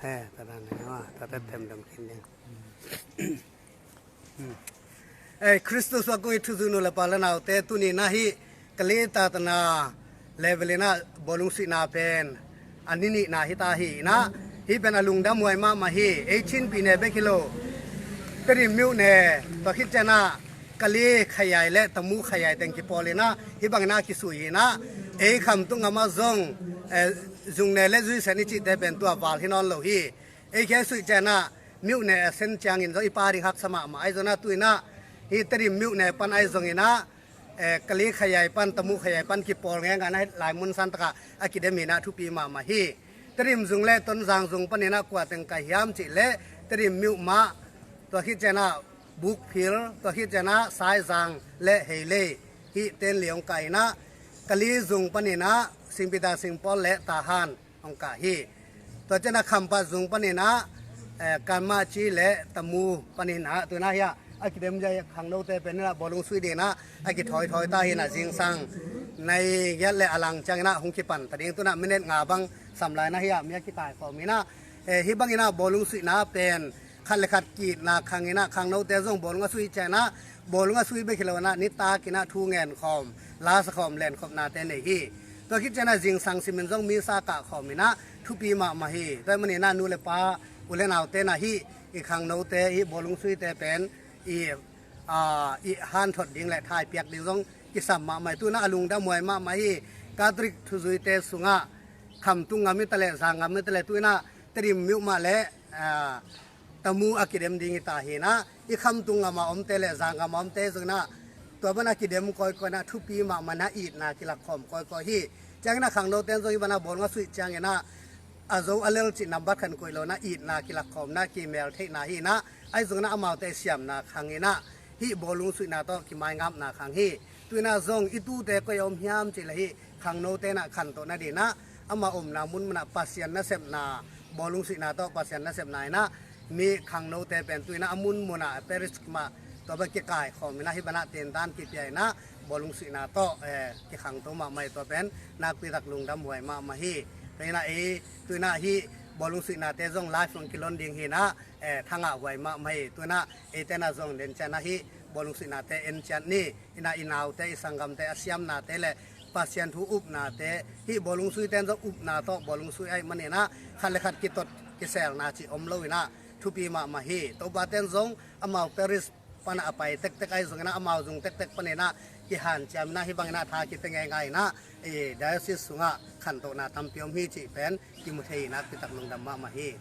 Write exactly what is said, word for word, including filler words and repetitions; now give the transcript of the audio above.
Eh, tada na, ah, tada tem dem kin ding. Hmm. Eh, Kristus a koi thuzui nu le pa le naute, tuni na hi Kali tatana level ina bawlung suihna pen a ni nihna hi ta hi ina, hi pen a lungdam huai mahmah hi. Ei Chin pi ne bek hi lo, Tedim myone, tua khit ciana Kali khayai le Tamu khayai teng kipawl ina, hi bang ina kisui ina, ei Khamtung gam a zong, eh, zung ne le zui sen i cihte pen tua val hi nawn lo hi. Ei khia suih ciana myone a sen ciangin zong i pa ding haksa mahmah ahi zona tu ina, hi Tedim myone pan ahi zong ina, eh, Kali khayai pan, Tamu khayai pan kipawl ngenga na hi lai mun san taka a kidem ina thupi mahmah hi. Tedim zung le Tonzang zung pan ina kua teng kai hiam cih le Tedim myo mah, tua khit ciana Bukphil, tua khit ciana Saizang le Heilei, hi ten liang kai ina, Kali zung pan ina Singpita Singpawl le Tahan hong kah hi. Tua ciana Khampat zung pan ina, eh, Kanmachi le Tamu pan ina, tu ina hi a, a kidem zia khangnote pen ina bawlung sui ding ina a kithawi thawi ta hi ina, zingsang nai giat le a lang ciang ina hong kipan ta ding, tu ina minute nga bang sam lai ina hi a, mi a kikai khawm ina, eh, hi bang ina bawlung suihna pen khat le khat ki-itna khang ina, khangnote zong bawlung a sui ciana, bawlung a sui bek hi lo ina nitak ina thu ngen khawm, la sa khawm, len khopnate nei hi. Tua khit ciana zingsang simin zong misa kah khawm ina thupi mahmah hi. Tua hi man ina nu le pa, u le naute na hi, i khangnote hi bawlung suite pen i, a, i hanthot ding le thai piak ding zong kisam mahmah hi. Tu ina a lungdam huai mahmah hi. Catholic thuzuite sungah Khamtung gam i ta le, Zang gam i ta le, tu ina Tedim myo mah le, a, Tamu a kidem ding hi ta hi ina, i Khamtung gam a omte le Zang gam a omte zong ina tua bana kidem kawikawi ina thupi mahmah ina itna kilak khawm kawikawi hi. Ciang ina khangnote zong hi bana bawlung a suih ciang ina a zo a lel cih nambat khan koih lo ina itna kilak khawm ina kimel theihna hi ina, ahi zong ina amaute siamna khang ina, hih bawlung suihna tawh kimaingapna khang hi. Tu ina zong i tute koi a om hiam cih le hih khangnote ina khantoh nading ina ama omna mun mun ah Pasian nasepna, bawlung suihna tawh Pasian nasepna ina mi khangnote pen tu ina a mun mun ah parish mah tua bek kikai khawm ina hi bana tentan kipia ina bawlung suihna tawh, eh, kikhangto mahmah hi. Tua pen nakpi tak lungdam huai mahmah hi. Tua ina ei tu ina hih bawlung suihnate zong live hong kilon ding hi ina, eh, thangah huai mahmah hi. Tu ina eite na zong den ciana hih bawlung suihnate en ciat ni ina, i naute, i sanggamte a siamnate le Pasian thu upnate, hih bawlung suite zong upna tawh bawlung sui ahih man ina khat le khat kitot kiselna cih om lo ina thupi mahmah hi. Topa ten zong amau parish pana a pai tektek ahi zong ina amau zung tektek pan ina kihanciam ina hi bang ina tha kipia ngeingai ina, i diocese sungah khantohna tampi om hi cih pen kimu thei ina nakpi tak lungdam mahmah hi.